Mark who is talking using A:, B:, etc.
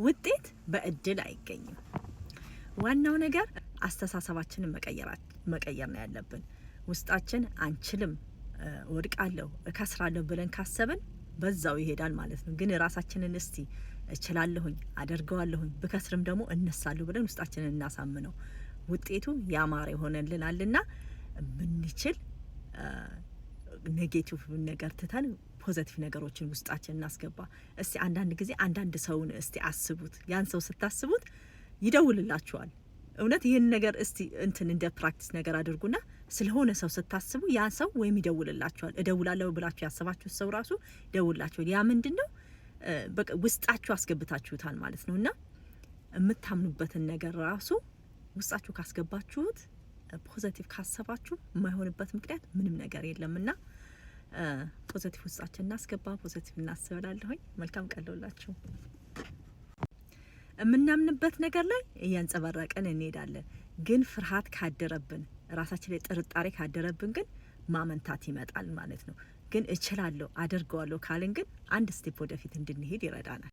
A: ውጤት በእድል አይገኝም። ዋናው ነገር አስተሳሰባችንን መቀየር ነው ያለብን። ውስጣችን አንችልም፣ እወድቃለሁ፣ እከስራለሁ ብለን ካሰብን በዛው ይሄዳል ማለት ነው። ግን ራሳችንን እስቲ እችላለሁኝ፣ አደርገዋለሁኝ፣ ብከስርም ደግሞ እነሳለሁ ብለን ውስጣችንን እናሳምነው፣ ውጤቱ ያማረ ይሆንልናልና ብንችል negative ነገር ትተን positive ነገሮችን ውስጣችን እናስገባ። እስቲ አንዳንድ ጊዜ አንዳንድ ሰውን እስቲ አስቡት። ያን ሰው ስታስቡት ይደውልላችኋል። እውነት ይህን ነገር እስቲ እንትን እንደ practice ነገር አድርጉና ስለሆነ ሰው ስታስቡ ያ ሰው ወይም ይደውልላችኋል። እደውላለሁ ብላችሁ ያሰባችሁት ሰው ራሱ ይደውልላችኋል። ያ ምንድን ነው? በቃ ውስጣችሁ አስገብታችሁታል ማለት ነው። እና የምታምኑበትን ነገር ራሱ ውስጣችሁ ካስገባችሁት፣ positive ካሰባችሁ የማይሆንበት ምክንያት ምንም ነገር የለምና positive ውስጣችን እናስገባ፣ positive እናስብ እላለሁኝ። መልካም ቀን ለሁላችሁ። የምናምንበት ነገር ላይ እያንጸባረቅን እንሄዳለን። ግን ፍርሃት ካደረብን፣ ራሳችን ላይ ጥርጣሬ ካደረብን ግን ማመንታት ይመጣል ማለት ነው። ግን እችላለሁ፣ አደርገዋለሁ ካልን ግን አንድ step ወደፊት እንድንሄድ ይረዳናል።